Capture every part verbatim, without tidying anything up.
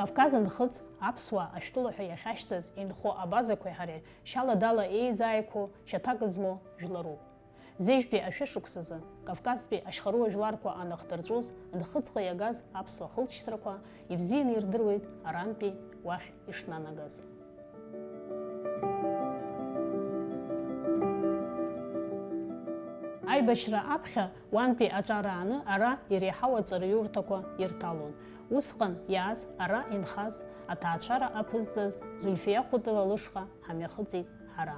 Кавказ Нхыҵ аԥсуаа ашәтәыла ҳәа иахьашьҭаз инхо абазақәеи ҳареи шьала-дала еизааиқәоу шьаҭак змоу жәларуп. Зежәтәи ашәышықәсазы Кавказтәи ашьхарыуа жәларқәа анахдырҵәоз, Нхыҵҟа иагаз аԥсуа хылҵшьҭрақәа ибзианы ирдыруеит арантәи уахь ишнанагаз. Аибашьра аԥхьа уантәи аҿар ааны ара иреиҳау аҵараиурҭақәа ирҭалон. Усҟан иааз ара инхаз, аҭаацәара аԥызҵаз Зульфиа Хәытова лышҟа ҳамҩахыҵит ҳара.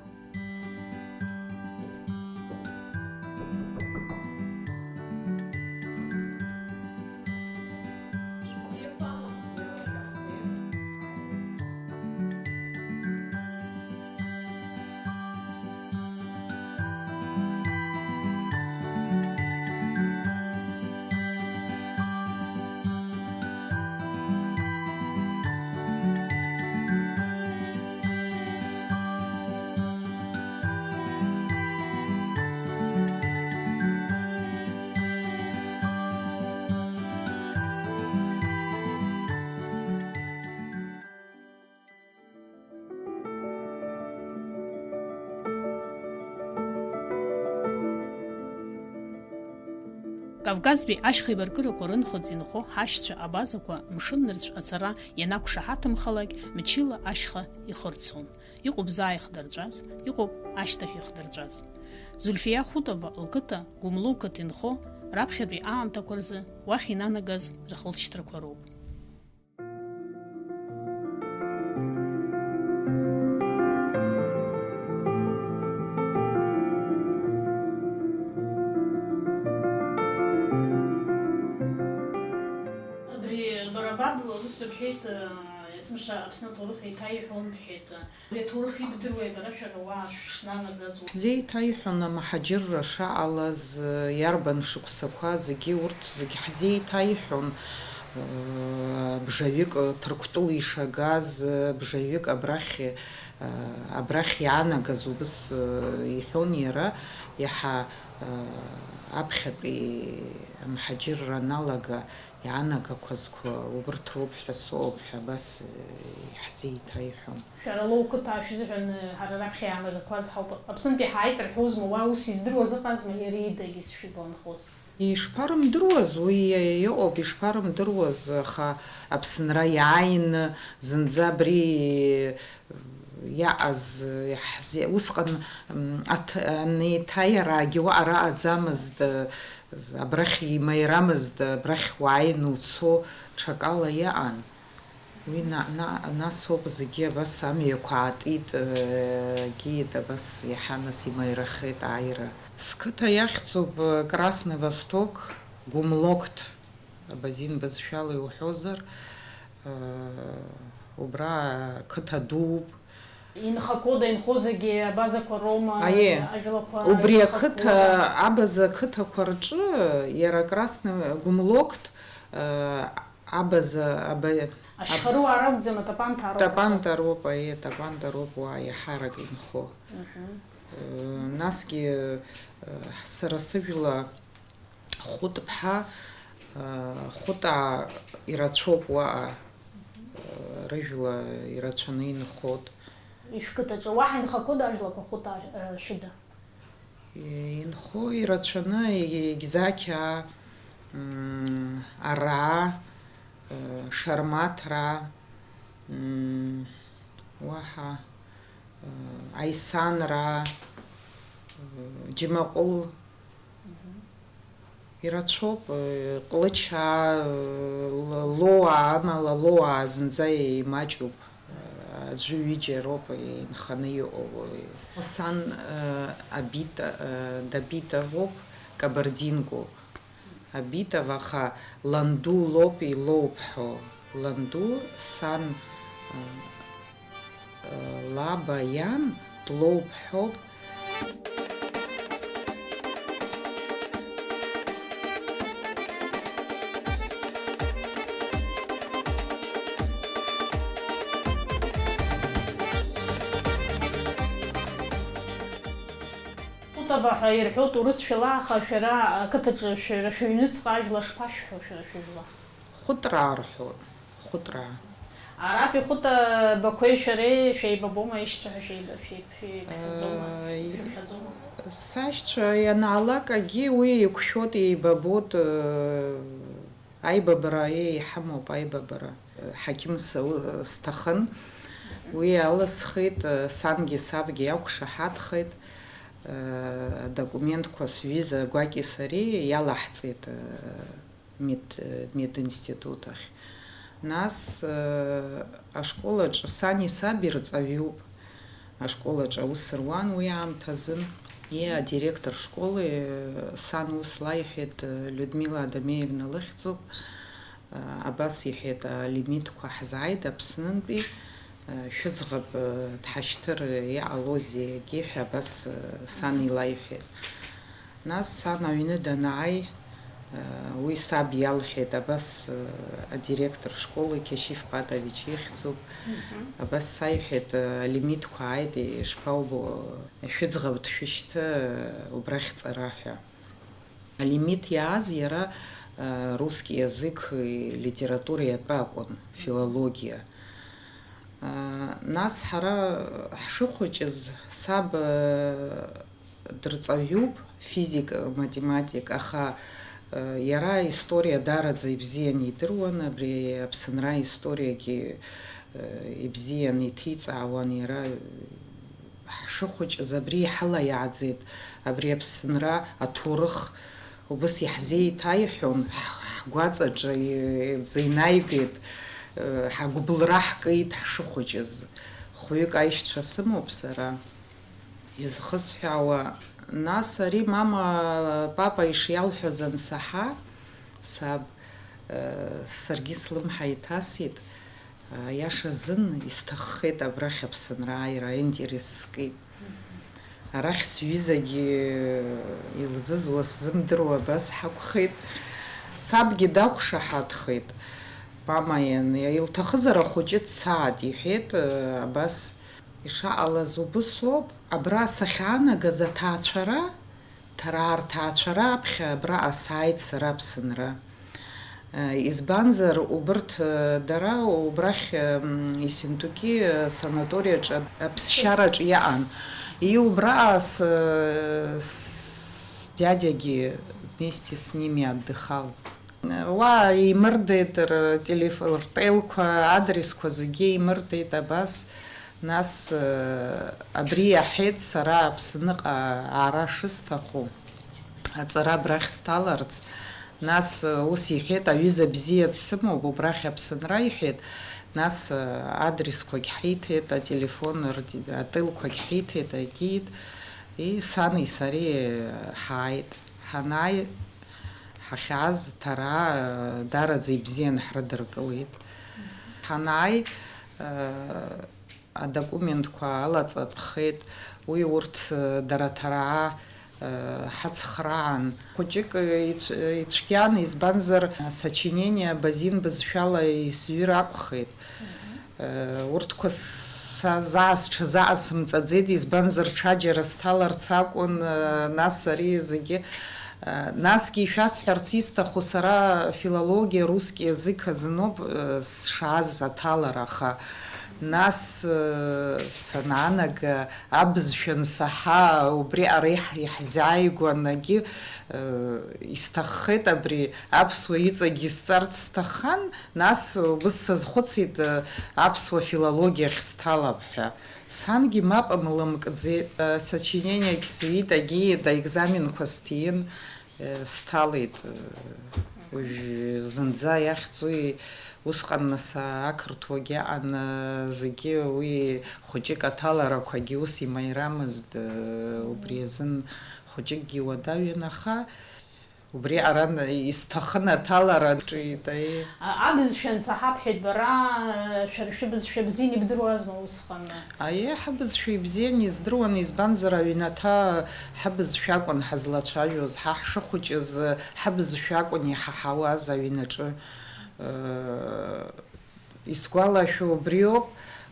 Кавказтәи ашьхеибаркырақәа рынхыҵ инхо ҳашьцәа абазақәа мшыннырцә ацара ианақәшаҳаҭымхалак, мчыла ашьха ихырцон. Иҟоуп заа ихдырҵәаз, иҟоуп ашьҭахь ихдырҵәаз. Зульфиа Хәытова лқыҭа Гәымлы уқыҭ инхо, раԥхьатәи аамҭақәа рзы уахь инанагаз рхылҵшьҭрақәа роуп. Абри бара баб ус бҳәеит, есымша Аԥсны аҭоурых еиҭаиҳәон бҳәеит. Абри аҭоурых ибдыруеи бара шәара уа шәышнанагаз? Ҳзеиҭаиҳәон амҳаџьырра шаҟалаз, иарбан шықәсақәа, зегьы урҭ зегьы ҳзеиҭаиҳәон. Бжаҩык Ҭырқәтәыла ишагаз, бжаҩык абрахь, абрахь иаанагаз убыс иҳәон иара, иаҳа аԥхьатәи амҳаџьырра аналага иаанагақәазқәа убырҭ роуп ҳәа соуп ҳәа абас иаҳзеиҭаиҳәон. Шәара Лоу қыҭа шәзыҳәан, ҳара раԥхьа иаанагақәаз ҳауп. Аԥсынтәи ҳааит рҳәозма, уа ус издыруаз ыҟазма, иара идагьы сшәызланхоз? Ишԥарымдыруаз, уи иа-, иа-, иҟоуп, ишԥарымдыруаз, аха Аԥсынра иааины зынӡа абри иаҟаз, иаҳзе-, усҟан, м, аҭ-, анеиҭаиараагьы уаҟа раҟаӡамызт, абрахь имаирамызт, абрахь уааины уцо ҽакала иаҟан. Уи на-, на-, нас ауп зегьы абас амҩақәа аатит, э, геит, абас иаҳа нас имаирахеит ааира. Сқыҭа иахьӡуп, э, Красный Восток, Гәымлокт, абазин бызшәала иуҳәозар, э, убра қыҭа дууп. Инхақәода, инхо зегьы абазақәа роума, Аиеи, ажәлақәа убри ирхақәода? Ақыҭа, абаза ақыҭақәа рҿы иара Красный Гәымлокт, э, Абаза, аба-, аб-, Ашьхаруаа ракәӡам, атапанҭа роуп. Тапанта роуп, аиеи, атапанта роуп уа иаҳарак инхо. Мгм. Э, насгьы, э, сара сыжәла Хәытԥҳа, э, Хәытаа ирацәоуп уаҟа, э, рыжәла ирацәаны инхот. Ишәқыҭаҿы уаҳа инхақәода ажәлақәа Хәытаа, э, шәыда? Инхо ирацәаны, Егьзақьаа, м, Араа, э, Шармаҭраа, м, уаҳа, э, Аисанраа, э, Џьмаҟәыл. Ирацәоуп, э, Ҟлычаа, э, Л-, Лоуаа, амала Лоуаа зынӡа имаҷуп. Аӡәы ҩыџьа роуп инханы иҟоу. Сан, э, Абита, э, Дабитовоуп, Кабардинкоуп. Абитов, аха ланду лоуп илоуԥҳәо. Ланду сан, э, э, лаба иан длоуԥҳәоуп. Хәытова ҳәа ирҳәоит урысшәала, аха шәара ақыҭаҿы шәара шәыҩныҵҟа ажәла шԥашәҳәо шәара шәыжәла? Хәытраа рҳәоит, Хәытраа. Аратәи Хәыта Бақәеи шәареи шәеибабома, ишьцәа ҳәа шәеиба-, шәеип-, шәеиԥхьаӡома? Э, шәеиԥхьаӡома? Сашьцәа ианаалак агьи уи еиқәшәот, еибабот, э, аибабара, еи, иҳамоуп аибабара. Ҳақьым са-, сҭахын, уи алысхит, э, сангьы сабгьы иақәшаҳаҭхеит, э, адокументқәа сҩыза Гәаки сареи иалаҳҵеит, э, мед-, мединститут ахь. Нас, э, ашкол аҿы сани саби рҵаҩуп. Ашкол аҿы аус руан уи аамҭазын. Иа, адиректор школы, э, сан ус лаиҳәеит, э, Людмила Адамеевна лыхьӡуп. Э, абас иҳәеит, алимитқәа ҳзааит Аԥснынтәи, э, шәыӡӷаб, э, дҳашьҭыр иҟалозеи егьи ҳәа абас, э, сан илаиҳәеит. Нас сан аҩны данааи, уи саб иалҳәеит, абас, адиректор школы Кьашьиф Патович ихьӡуп. Мгм. Абас саиҳәеит, алимитқәа ааит, ишԥаубо, шәыӡӷаб дшәышьҭы, убрахь ҵара ҳәа. Алимит иааз иара, русский язык, литература иатәы акәын, филологиа. Нас ҳара ҳшыхәыҷыз саб, дырҵаҩуп, физик, математик, аха, э, иара аисториа даараӡа ибзианы идыруан, абри Аԥсынра аисториагьы, э, ибзианы иҭиҵаауан иара. Ҳшыхәыҷыз абри иҳалаиааӡеит, абри Аԥсынра аҭоурых убыс иаҳзеиҭаиҳәон, ҳ-, ҳгәаҵаҿы иӡа инаигеит, э, ҳагәыбылра ҳкит ҳшыхәыҷыз. Хәҩык аишьцәа сымоуп сара. Изхысҳәаауа, нас ари мама, папа ишиалҳәоз ансаҳа, саб, э, саргьы слымҳа иҭасит, аиашазын исҭаххеит абрахь Аԥсынра ааира, аинтерес скит. Арахь сҩызагьы илзызуа сзымдыруа абас ҳакәхеит. Сабгьы дақәшаҳаҭхеит, мама иан-, илҭахызар ахәыҷы дцааит, иҳәеит, э, абас. Ишаҟалаз убыс ауп, абра сахьаанагаз аҭаацәара, Ҭараа рҭаацәара аԥхьа абраҟа сааит сара Аԥсынра. Э, избанзар, убырҭ, э, дара убрахь, м, Ессентуки, э, санаториаҿы, аԥсшьараҿы иаҟан. И убраҟа с-, с-, сдядиагьы вместе с ними отдыхал. Уа еимырдеит ртелеф-, ртелқәа, адресқәа зегьы еимырдеит абас. Нас, э, абри иаҳәеит сара Аԥсныҟа аара шысҭаху, аҵара абрахь сҭаларц. Нас, э, ус иҳәеит, аҩыза бзиа дсымоуп, убрахь Аԥсынра иҳәеит. Нас, э, адресқәагь ҳиҭеит, ателефон рти-, ателқәагь ҳиҭеит, агьиит. И сани сареи, э, ҳааит. Ҳанааи, ҳахьааз Ҭараа, э, даараӡа ибзианы ҳрыдыркылеит. Ҳанааи, э, адокументқәа алаҵатәхеит, уи урҭ, э, дара Ҭараа, э, ҳацхраан. Хәыҷык, э, ицә-, э, ицәгьан, избанзар, асочинение Базин бызшәала исҩыр акәхеит. Э, урҭқәа са заа сҽазаасымҵаӡеит, избанзар, ҽаџьара сҭаларц акәын, э, нас ари зегьы. Э, насгьы ишәасҳәарц исҭаху, сара филологиа, русский язык азыноуп, э, сшааз аҭалара, аха нас, э, санаанага, абызшәа ансаҳа, убри ара иаҳ-, иаҳзааигәанагьы, э, исҭаххеит абри аԥсуа иҵагьы сҵарц сҭаххан, Нас убыс сазхәыцит, э, аԥсуа филологиахь сҭалап ҳәа. Сангьы мап амлымкӡеит, э, сочинениагь сҩит, агьиит, аекзаменқәа сҭиин, э, сҭалеит, э, уажә зынӡа иахьӡуи, усҟан нас ақырҭуагьы аҟан, э, зегьы уи хәыҷык аҭаларақәагьы ус имаирамызт, э, убри азын хәыҷыкгьы уадаҩын, аха Убри ара н-, исҭахын аҭалара ҿиит, аиеи. А, абызшәа ансаҳа бҳәеит бара, шәара шәыбызшәа бзианы ибдыруазма усҟан? Аиеи, ҳабызшәа ибзианы издыруан, избанзар, аҩнаҭа ҳабызшәа акәын ҳазлацәажәоз, ҳа ҳшыхәыҷыз ҳабызшәа акәын иҳаҳауаз аҩнаҿы. Э, Исгәалашәо убриоуп,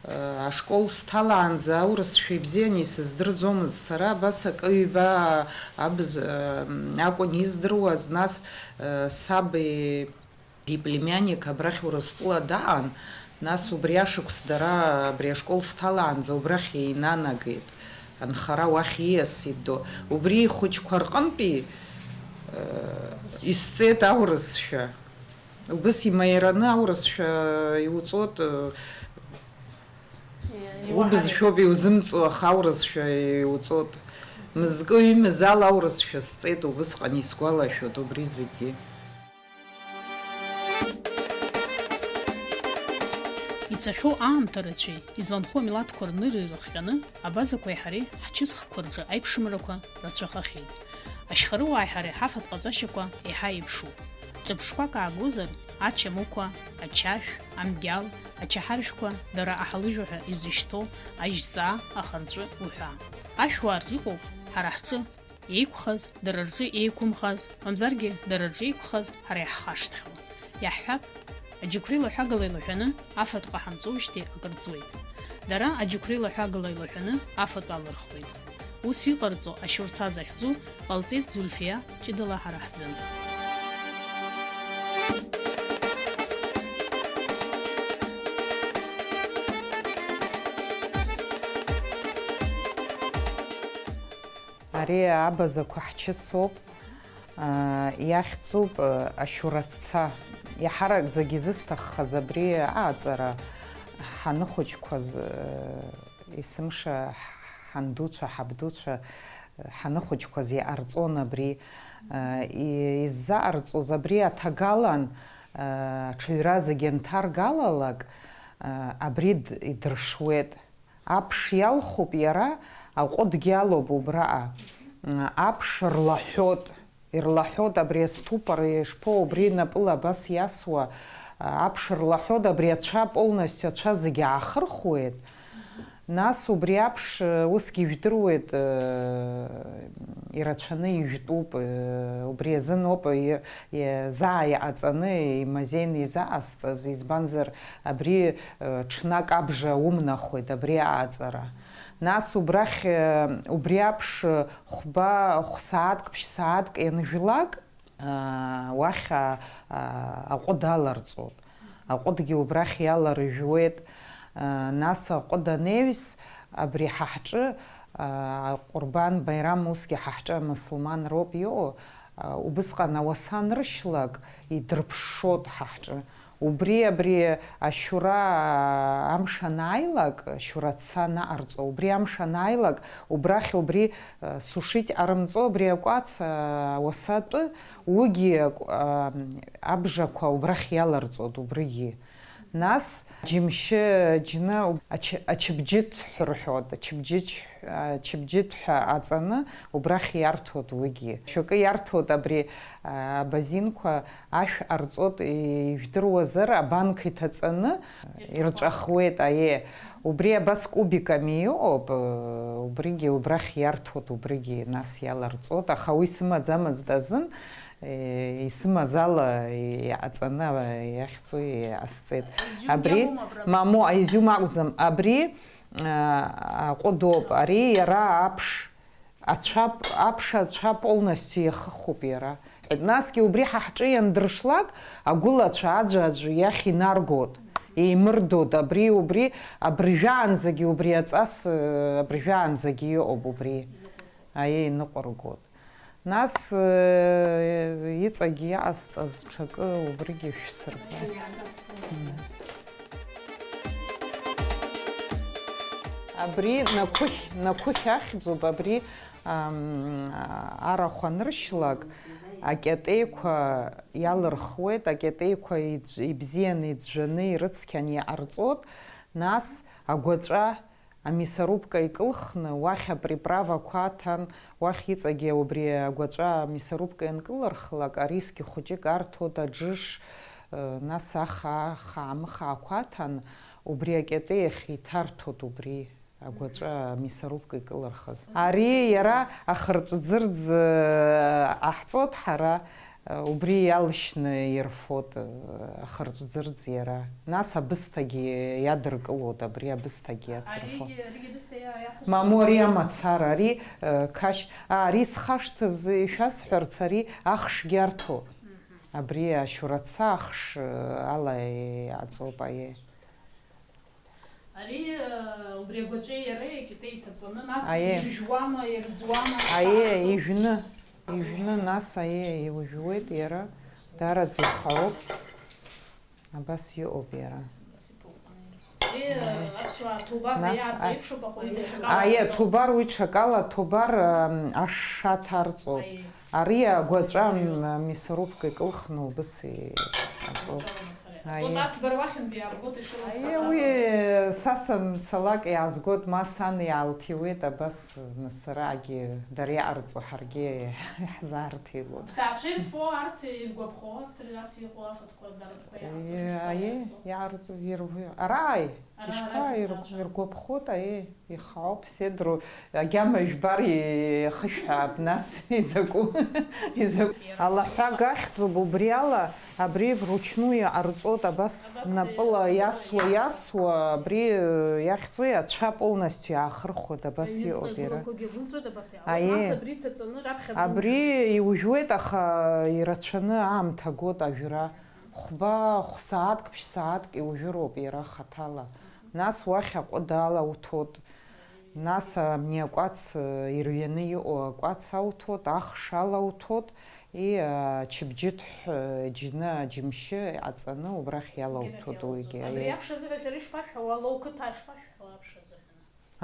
э, ашкол сҭалаанӡа аурысшәа ибзианы исыздырӡомызт. Сара абас акы-ҩба абз-, э, акәын издыруаз, нас, э, саб и-, иплемианик абрахь Урыстәыла даан, Нас убри ашықәс дара абри ашкол сҭалаанӡа убрахь еинанагеит. Анхара уахь ииасит ду. Убри ихәыҷқәа рҟынтәи, э, исҵеит аурысшәа. Убыс имаираны аурысшәа иуҵот, э, Иуаҳари. Убызшәоуп иузымҵуа, аха аурысшәа иуҵот. Мызкы ҩымыз ала аурысшәа сҵеит, убысҟан исгәалашәот убри зегьы. Ицахьоу аамҭа рацәеи изланхо амилаҭқәа рныреи рыхҟьаны, абазақәеи ҳареи ҳчысхқәа рҿы аиԥшымрақәа рацәахахьеит. Ашьхарыуааи ҳареи ҳафатә ҟаҵашьақәа еиҳа еиԥшуп. Ҿырԥшқәак аагозар, ачамыхәа, ачашә, амгьал, ачаҳаршәқәа, дара аҳалыжәҩа ҳәа изышьҭоу ажьҵаа, ахарҵәы уҳәа. Ашәуаа рҿы иҟоуп ҳара ҳҿы еиқәхаз, дара рҿы еиқәымхаз, мамзаргьы дара рҿы еиқәхаз ҳара иаҳхашҭхьоу. Иаҳҳәап, аџьықәреи лаҳәагала илаҳәаны афатә ҟаҳамҵоижьҭеи акыр ҵуеит. Дара аџьықәреи лаҳәагала илаҳәаны афатә алырхуеит. Ус иҟарҵо ашьурца захьӡу ҟалҵеит Зульфиа ҷыдала ҳара ҳзын. Ари абазақәа ҳчысоуп, аа, иахьӡуп, э, ашьураца. Иаҳаракӡак изысҭаххаз абри аҟаҵара, ҳаныхәыҷқәаз, э, есымша ҳандуцәа, ҳабдуцәа, э, ҳаныхәыҷқәаз иҟарҵон абри. Э, и-, иззаҟарҵоз абри аҭагалан, э, аҽаҩра зегьы анҭаргалалак, э, абри д-, идыршуеит. Аԥш иалхуп иара, аҟәыдгьы алоуп убраҟа. Аԥш рлаҳәот, ирлаҳәот абри аступор, ишԥоу, убри напыла абас иасуа, аԥш рлаҳәот, абри ацәа полностью, ацәа зегьы аахырхуеит. Нас убри аԥш, усгьы ижәдыруеит, ирацәаны ижәтәуп, убри азын ауп, и-, и-, заа иҟаҵаны, имазеины изаҟасҵаз, избанзар, абри, ы, ҽнак абжа умнахуеит абри аҟаҵара. Нас убрахь, ы, убри аԥш, ы, хәба, хә-сааҭк, ԥшь-сааҭк ианжәлак, ы, уахь, ы, ы, аҟәыд аларҵоит. Аҟәыдгьы убрахь иаларыжәуеит. Ы, нас аҟәыд анеҩс, абри ҳа ҳҿы, ы, Аҟәырбан Баирам усгьы ҳа ҳҿы амысылман роуп иҟоу, ы, убысҟан ауаса анрышьлак, идырԥшшот ҳа ҳҿы. Убри, абри ашьура амш анааилак, шьураца анаҟарҵо, убри амш анааилак, убрахь убри, э, сушить ҟарымҵо, абри акәац, э, ауасатәы, уигьы акә-, э, абжақәа убрахь иаларҵоит, убригьы. Нас џьымшьы џьны ачы-, ачыбџьыҭ ҳәа рҳәоит, ачыбџьыҭ, ачыбџьыҭ ҳәа аҵаны убрахь иарҭоит уигьы. Шьоукы иарҭоит абри, э, абазинқәа, ашә ҟарҵоит, ижәдыруазар, абанк иҭаҵаны ирҵәахуеит, аиеи. Убри абас кубиками иҟоуп, убригьы убрахь иарҭоит, убригьы нас иаларҵоит, аха уи сымаӡамызт азын, исымаз ала иҟаҵаны иахьӡу иҟасҵеит. Изиуми абри, амоума абра? Мамоу, аизиум акәӡам, абри, а, аҟәыдоуп, ари иара аԥш. Ацәа, аԥш ацәа полностью иахыхуп иара. Насгьы убри ҳа ҳҿы иандыршлак, агәылацәа аӡәы-аӡәы иахь инаргоит, еимырдоит. Абри, убри, абыржәаанӡагьы убри аҵас, э, абыржәаанӡагьы иҟоуп убри. Аиеи, иныҟәыргоит. Нас, э, иҵегь иҟасҵаз ҽакы убригьы шәсырбап. Абри Нақәыхь, Нақәыхь ахьӡуп, абри, ам, арахә аныршьлак, акьатеиқәа иалырхуеит, акьатеиқәа иӡ-, ибзианы иӡәӡәаны ирыцқьан иҟарҵот, нас агәаҵәа амисарубка икылхны, уахь априправақәа аҭан, уахь иҵегьы убри агәаҵәа амисарубка ианкылырхлак, арисгьы хәыҷык арҭоит, аџыш, э, нас аха, аха, амыха ақәаҭан, убри акьатеиахь иҭарҭоит убри агәаҵәа амисарубка икылырхыз. Ари иара ахырҵәӡырӡ, э, ҟаҳҵоит ҳара, э, убри иалшьны ирфоит, э, ахырҵәӡырӡ иара. Нас абысҭагьы иадыркылоит, абри абысҭагьы иацырфо. Аригьы, аригьы абысҭа иа-, иацырфо? Мамоу, ари амацара, ари, э, қашь, а, ари зхашҭыз ишәасҳәарц, ари ахшгьы арҭоит. Мгм. Абри ашьураца ахш, э, ала иаҵоуп, аиеи. Ари, э, убри агәаҵәеи иареи акьатеи иҭаҵаны, нас Аиеи. Иржәуама, ирӡуама, Аиеи, ҳәа ижәны, ижәны, нас, аиеи, иужәуеит иара, даараӡа ихароуп. Абас иҟоуп иара. Абас иҭоуп, аиеи. Ари, э, аԥсуаа ҭубар ҳәа Нас, иааӡо а-, еиԥшуп, аха уи даҽакала Аиеи, иҟаҵоуп. Ҭубар уи ҽакала, ҭубар, ам, ашша ҭарҵоуп. Аиеи. Ари агәаҵәа, м, мисарупка икылхны убыс иҟаҵоуп. Аиеи. Аиеи, уи, са санцалак иаазгоит, ма сан иаалҭиуеит, абас, нас арагьы дара иаҟарҵо ҳаргьы иаҳзаарҭиуеит. Ҭаацәа ирфо арҭ иргәаԥхо, арҭ рас иҟоу афатәқәа, даратәқәа иаҟарҵо, Аиеи, шәышԥаҟарҵо? Иаҟарҵо, иргәы-, арааи, Ара, ишԥа-, ара, иргәы-, ара. Иргәаԥхоит, аиеи. Ихаауп, седру, агьама жәбар ихышәҳәаап, нас изакәу, изакәу. Алаҳәага ахьӡуп, убри ала, абри вручную иҟарҵоит, абас Абас, напыла э, иасуа, иасуа. Иасуа, абри, э, иахьӡуи, ацәа полностью иаахырхәоит, абас Аҩныҵҟа иҟоуп иара. Игылақәагьы агәылҵуеит, абас иаауеит. Аиеи. Нас абри ҭаҵаны раԥхьа Абри агәылҵуеит. Иужәуеит, аха ирацәаны аамҭа гот ажәра. Хәба, хә-сааҭк, ԥшь-сааҭк иужәыроуп иара хаҭала. Нас уахь аҟәыд ала уҭот. Нас абни акәац, э, ирҩаны иҟоу акәац ауҭот, ахш алауҭот, и, э, ачыбџьыҭ ҳәа џьны аџьымшьы аҵаны убрахь иалауҭот уигьы, Абри аиеи. Аԥш азыҳәа шәара ишԥашәҳәауа, ала уқыҭа шԥашәҳәауа аԥш азыҳәа?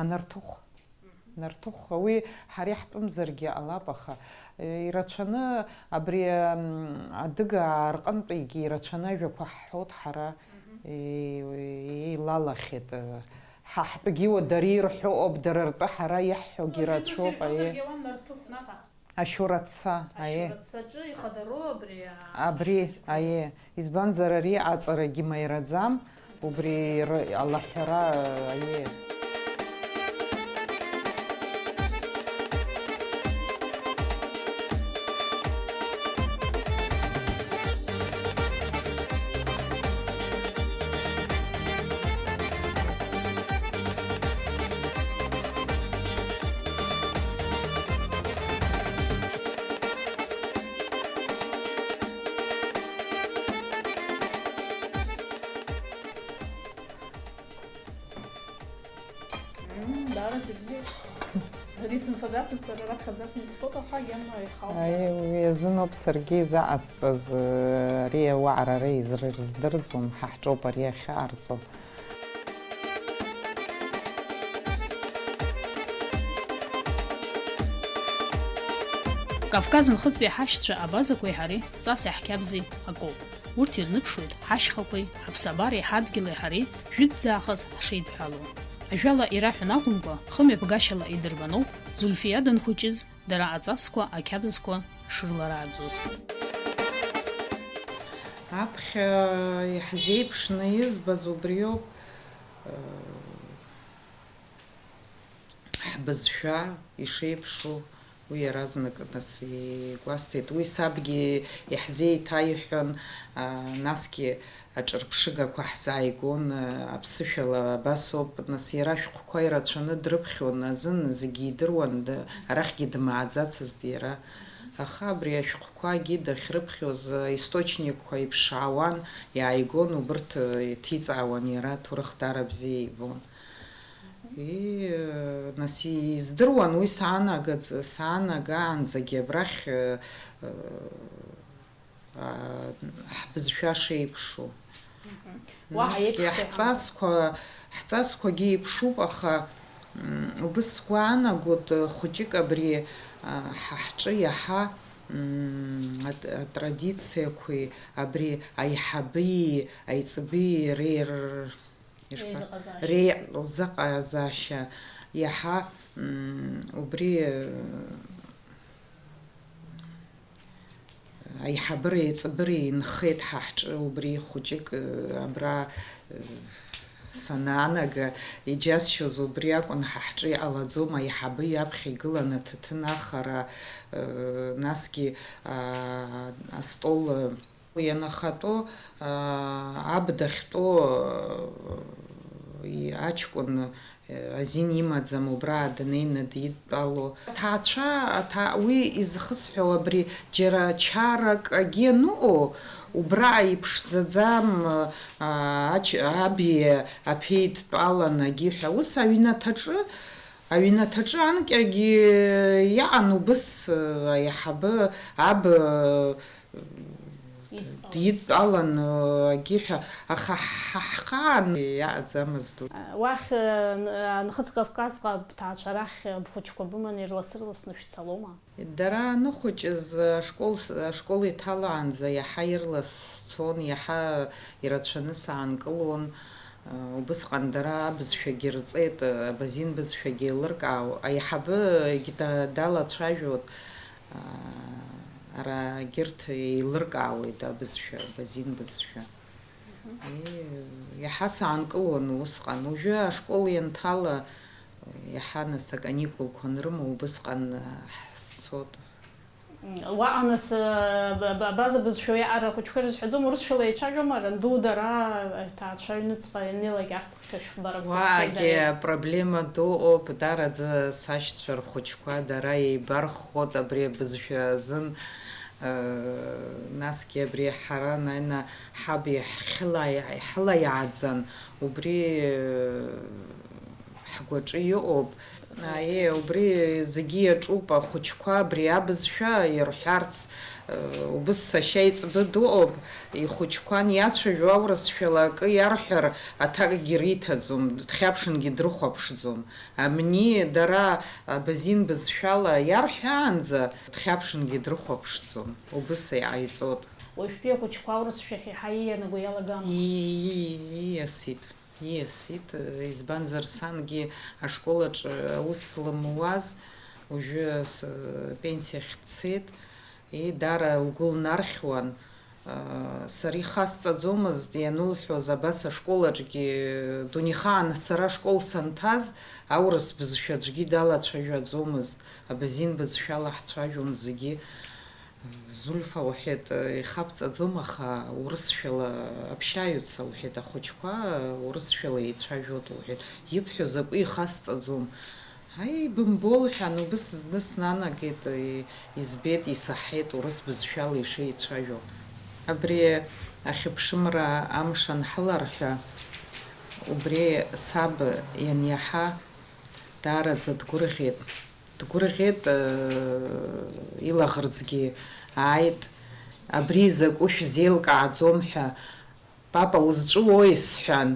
Анарҭыхә. Мгм. Нарҭыхә, уи ҳара иаҳтәымзаргьы ҟалап, аха, э, ирацәаны абри, м, адыга рҟынтәигьы ирацәаны ажәақәа ҳҳәот ҳара, Мгм. э, еилалахьеит, э, Ҳа ҳтәгьы уа дара ирҳәо ауп, дара ртәы ҳара иаҳҳәогьы Уажәы рацәоуп, ус аиеи. Ирҳәозаргьы ауан, нарҭыхә, наца. Ашьураца, аиеи. Ашьураца аҿы ихадароу абри, а, Абри, ашьураца. Аиеи. Избанзар, ари аҵарагьы маираӡам, убри р-, алаҳәара, аиеи. Мм, даараӡа бзиоуп. Ари сымфаӡацызт сара раԥхьаӡатәны исфоит, аха агьама ихаауп. Аи, уи азыноуп саргьы изаҟасҵаз, ари ауаа рара изрыздырӡом, ҳа ҳҿоуп ари ахьаҟарҵо. Кавказ нхыҵтәи ҳашьцәа абазақәеи ҳареи, ҵаси ҳқьабзи акоуп. Урҭ ирныԥшуеит ҳашьхақәеи, ҳаԥсабареи, ҳадгьыли ҳареи жәытәӡаахыс ҳшеидҳәалоу. Ажәала ираҳәон акәымкәа, хымҩаԥгашьала идырбаноуп Зульфиа данхәыҷыз, дара аҵасқәа, ақьабзқәа шрыларааӡоз. Аԥхьа иаҳзеиԥшны избаз убриоуп. Ҳбызшәа ишеиԥшу уи иаразнак нас игәасҭеит. Уи сабгьы иаҳзеиҭаиҳәон, а, насгьы аҿырԥшыгақәа ҳзааигон, а, аԥсышәала абасоуп, нас иара ашәҟәқәа ирацәаны дрыԥхьон азын, зегьы идыруан, д-, арахьгьы дмааӡацызт иара. Аха абри ашәҟәқәагьы дахьрыԥхьоз аисточникқәа иԥшаауан, иааигон, убырҭ, э, иҭиҵаауан иара, аҭоурых даара бзиа ибон. И, э, нас издыруан уи саанагаӡ-, саанагаанӡагьы абрахь, э, э, а, ҳбызшәа шеиԥшу. Мгм. Уаҳа Насгьы еиԥшхеи ҳара? Ҳҵасқәа, ҳҵасқәагьы еиԥшуп, аха, м, убыс сгәаанагоит, э, хәыҷык абри, а, ҳа ҳҿы иаҳа, м, ат-, атрадициақәеи абри аиҳаби аиҵби реир-, Ишԥа-, Реизыҟазаашьа. Реизыҟазаашьа иаҳа, м, убри, э, аиҳабыра еиҵбыра инхеит ҳа ҳҿы, убри хәыҷык, э, абра, э, санаанага, иџьасшьоз убри акәын, ҳа ҳҿы иҟалаӡом, аиҳабы иаԥхьа игылан аҭаҭын ахара, э, насгьы, а, астол, э, Ианахатәоу, аа, аб дахьтәоу, аа, и-, аҷкәын, Азин имаӡам убра днеины дидтәало. Аҭаацәа, аҭа-, уи изхысҳәаау абри џьара чарак агьы аныҟоу, убра иԥшӡаӡам, а, ач-, аби аԥеидтәалан агьы ҳәа. Ус аҩнаҭаҿы, аҩнаҭаҿы анкьагьы иаан убыс, а, аиҳабы аб, а, Идтәалан. Дидтәалан, агьиҳәа, аха ҳа ҳхаан иаҟаӡамызт уи. Уахь, н-, Нхыҵ Кавказҟа бҭаацәа рахь бхәыҷқәа быманы ирлас-ырласны шәцалома? Дара аныхәыҷыз ашкол с-, ашкол иҭалаанӡа иаҳа ирлас сцон, иаҳа ирацәаны саанкылон. Убысҟан дара абызшәагьы рҵеит, абазин бызшәагьы еилыркаау-, аиҳабы егьда-, далацәажәот, ара егьырҭ еилыркаауеит абызшәа, абазин бызшәа. Мгм. Е, иаҳа саанкылуан усҟан. Уажәы ашкол ианҭала, иаҳа нас аканикулқәа анрымоу, убысҟан, а, ҳцот. Уаҟа нас, а, ба-, ба-, абаза бызшәа уиаҟара ахәыҷқәа ирызҳәаӡом, урысшәала еицәажәома, Рандуда, ара, аҭаацәа аҩныҵҟа ианнеилак арҭ шәа шәхбарақәа Уаагьы рцәеидаҩ. Апроблема ду ыҟоуп, дараӡа сашьцәа рхәыҷқәа дара еибарххот абри абызшәа азын, э, насгьы абри ҳара наина ҳаб иаҳхьыла-, иаҳылаиааӡан, убри, э, ҳгәаҿы иҟоуп. Аиеи, убри зегьы иаҿуп, ахәыҷқәа абри абызшәа ирҳәарц, э, убыс сашьа иҵбы дыҟоуп, ихәыҷқәан иацәажәо аурысшәала акы иарҳәар, аҭакгьы риҭаӡом, дхьаԥшынгьы дрыхәаԥшӡом. Абни дара абазин бызшәала иарҳәаанӡа, дхьаԥшынгьы дрыхәаԥшӡом, убыс иҟаиҵот. Уажәтәи ахәыҷқәа аурысшәахь еиҳа иианаго иалагама? Ии-, ии-, ииасит. Ииасит, избанзар, сангьы ашколаҿ аус злымуаз, уажәы с-, пенсиахь дцеит, и, даара лгәы лнархьуан. Сара ихасҵаӡомызт ианылҳәоз, абас ашколаҿгьы, дунеихаан сара ашкол санҭаз, аурыс бызшәа аӡәгьы далацәажәаӡомызт, абазин бызшәала ҳцәажәон зегьы. Зульфа лҳәеит, ихабҵаӡом, аха урысшәала общаются, лҳәеит, ахәыҷқәа урысшәала еицәажәоит, лҳәеит. Ибҳәо закәи ихасҵаӡом? Аи, бымбо, лҳәан, убыс зны снанагеит, и-, избеит, исаҳаит урыс бызшәала ишеицәажәо. Абри ахьыԥшымра амш анҳаларҳәа, убри саб ианиаҳа, даараӡа дгәырӷьеит. Дгәырӷьеит, э, илаӷырӡгьы ааит, абри изакәу шәзеилкааӡом ҳәа, папа, узҵәуои? Сҳәан,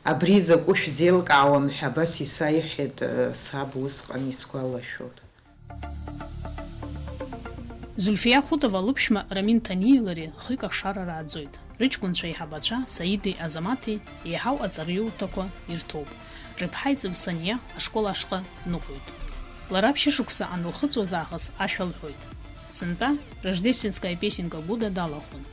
абри изакәу шәзеилкаауам ҳәа, абас исаиҳәеит, э, саб усҟан исгәалашәоит. Зульфиа Хутова лыԥшәма Рамин Ҭаниеи лареи хҩык ашара рааӡоит. Рыҷкәынцәа еиҳабацәа Саидеи Азамаҭи еиҳау аҵараиурҭақәа ирҭоуп. Рыԥҳа иҵб Саниа ашкол ашҟа дныҟәоит. Лара ԥшьышықәса анылхыҵуаз аахыс ашәа лҳәоит. Сынтәа Рождественская песенка года далахәын.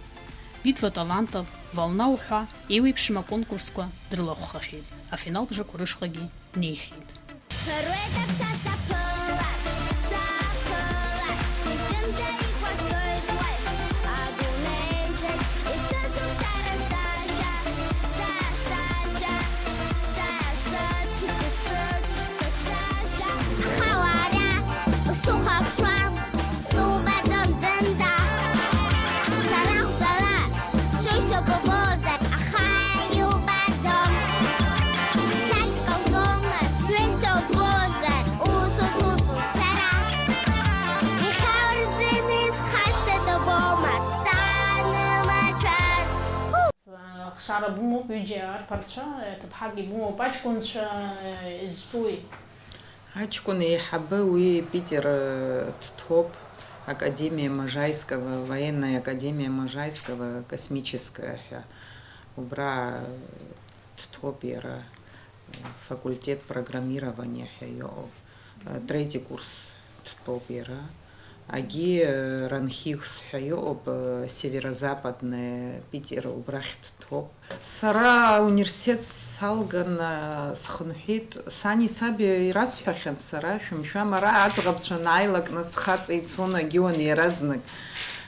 Битва талантов, Волна уҳәа еиуеиԥшым аконкурсқәа дрылахәхахьеит, афинал бжақәа рышҟагьы днеихьеит. Ԥыруеит аԥша саԥылар, саԥылар, сынтәа икәашоит уаҩ, адунеи зегь исыцуп сара сажәа, са сажәа, са сыцуп, сыцуп, са сажәа. Аха уара усыхәаԥшуан, субаӡом зынӡа. Сара хәтәала сшышәҭоуп убозар, аха иубаӡом. Са скалӡомызт, сҩыза убозар, усус усуп сара. Иахьа уажәазын исхашҭит убома, санымаҭәаз. Хшара бымоуп, ҩыџьа арԥарцәа, ҭыԥҳак ибымоуп, аҷкәынцәа, изҿуи? Аҷкәын еиҳабы уи Питер, э, дҭоуп, Академия Можайского, военная академия Можайского, космическая ҳәа. Убра, э, дҭоуп иара, э, факультет программирования ҳәа иҟоуп. Э, третий курс дҭоуп иара. Агьи, э, РАНХИГС ҳәа иҟоуп, э, северо-западная Питер, убрахь дҭоуп. Сара ауниверситет салган, а, схынҳәит. Сани саби ирасҳәахьан сара, шәымшәам, ара аӡӷабцәа анааилак, нас схаҵа ицон агьуан иаразнак.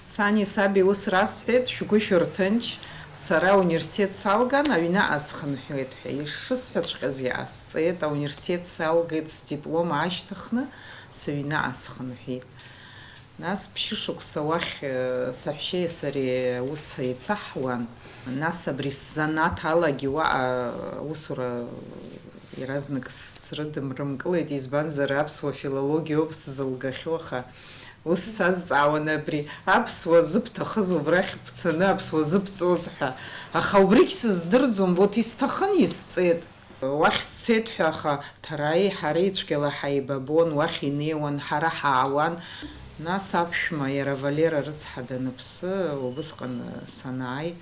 Сани саби ус расҳәеит, шәгәы шәырҭынч, Сара ауниверситет салган, аҩныҟа схынҳәуеит ҳәа ишысҳәаҵәҟьаз иҟасҵеит, ауниверситет салгеит, сдиплом аашьҭыхны сыҩныҟа схынҳәит. Нас ԥшьышықәса уахь, э, саҳәшьеи сареи аус еицаҳуан. Нас абри сзанааҭ алагьы уаҟа аусура иаразнак срыдымрымкылеит, избанзар, аԥсуа филологиоуп сзылгахьоу, аха ус сазҵаауан, абри аԥсуа зыбҭахыз убрахь бцаны аԥсуа зыбҵоз ҳәа. Аха убригь сыздырӡом, вот исҭахын, исҵеит. Уахь сцеит ҳәа, аха Ҭараи ҳареи цәгьала ҳаибабон, уахь инеиуан, ҳара ҳаауан. Нас аԥшәма, иара Валера рыцҳа даныԥсы, убысҟан санааи,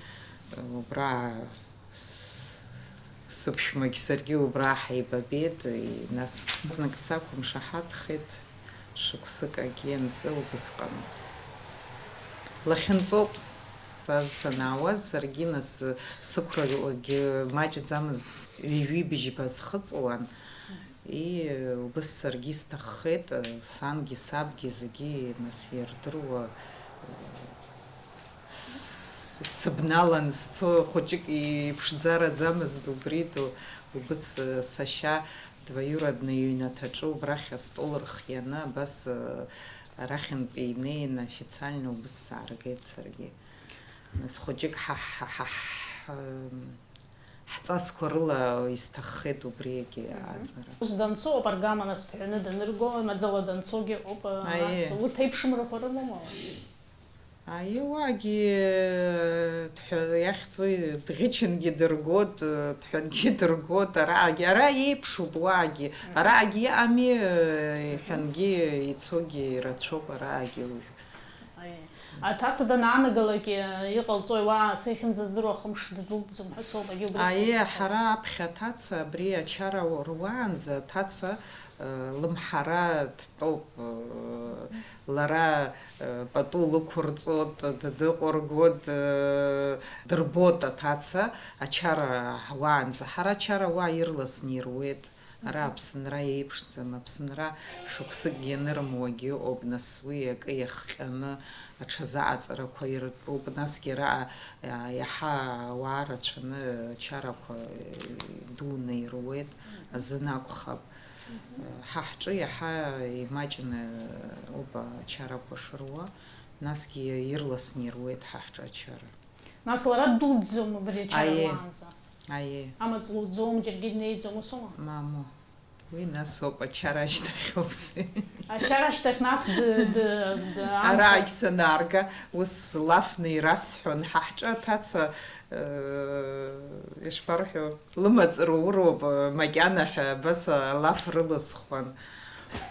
убра с-, сыԥшәмагь саргьы убра ҳаибабеит, и-, нас знагӡа ақәымшаҳаҭхеит, шықәсык агьи анҵы убысҟан. Лахьынҵоуп. Саз санаауаз, саргьы нас сықәралагьы маҷӡамызт, ҩажәи быжьба схыҵуан. И, убыс саргьы исҭаххеит, сангьы сабгьы зегьы нас ирдыруа, с-, сыбналан сцо хәыҷык иԥшӡараӡамызт убри ду, убыс сашьа двоюродный иҩнаҭаҿы убрахь астол рхианы, абас, арахьынтәи инеин официально убыс сааргеит саргьы. Нас хәыҷык ҳа, ҳа, ҳа, ҳ-, ҳҵасқәа рыла исҭаххеит убригьы аҵара. Ус данцо ауп аргама нас дҳәаны данырго, маӡала данцогьы ыҟоуп, Аиеи. Нас урҭ аиԥшымрақәа рымоума? Аиеи, уаагьы дҳәа-, иахьӡу дӷьычынгьы дыргот, дҳәангьы дыргот, араагьы, ара еиԥшуп уаагьы, араагьы иҟами, иҳәангьы ицогьы ирацәоуп араагьы уажә. Аиеи. Аҭаца данаанагалак, иҟалҵои, уа, сеихьынӡаздыруа хымш ддәылҵӡом ҳәа соуп, егьи убри Аиеи, ҳара аԥхьа аҭаца, абри ачара руаанӡа аҭаца, э, лымҳара дтәоуп, э, лара, э, пату лықәырҵоит, дныҟәыргоит, э, дырбоит аҭаца, ачара уаанӡа. Ҳара ачара уа ирласны ируеит. Ара Аԥсынра еиԥшӡам, Аԥсынра шықәсыкгьы ианырымуагьы ыҟоуп, нас уи акы иахҟьаны аҽазыҟаҵарақәа иртәуп, насгьы араҟа, а, иаҳа ауаа рацәаны ачарақәа, э, дуны ируеит, азын акәхап. Ҳа ҳҿы иаҳа имаҷны ауп ачарақәа шыруа, насгьы ирласны ируеит ҳа ҳҿы ачара. Нас лара ддәылҵӡом убри ачара Аиеи. Уаанӡа? Аиеи. Амаҵ луӡом, џьаргьы днеиӡом, ус аума? Мамоу. Уи нас ауп, ачара ашьҭахь ауп. Ачара ашьҭахь нас д-, д-, д-, Араагь санаарга, ус лафны ирасҳәон, ҳа ҳҿы аҭаца, э, ишԥарҳәо, лымаҵ руроуп, э, макьана ҳәа абас алаф рылысхуан.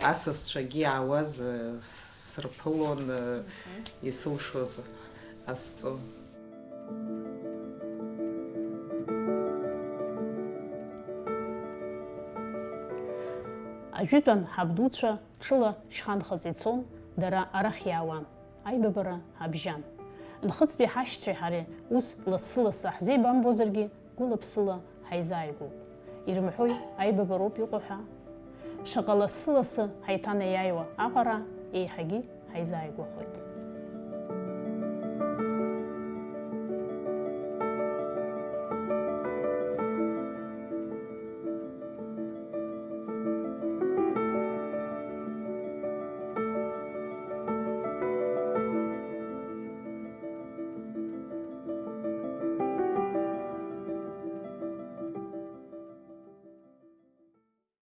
Асасцәагьы иаауаз, э, с-, сырԥылон, э, исылшоз азҵо. Ажәытәан ҳабдуцәа ҽыла шьханхыҵ ицон, дара арахь иаауан, аибабара ҳабжьан. Нхыҵтәи ҳашьцәеи ҳареи ус лассы-лассы ҳзеибамбозаргьы, гәыла-ԥсыла ҳаизааигәоуп. Ирымҳәои, аибабароуп иҟоу ҳәа? Шаҟа лассы-лассы ҳаиҭанеиааиуа аҟара еиҳагьы ҳаизааигәахоит.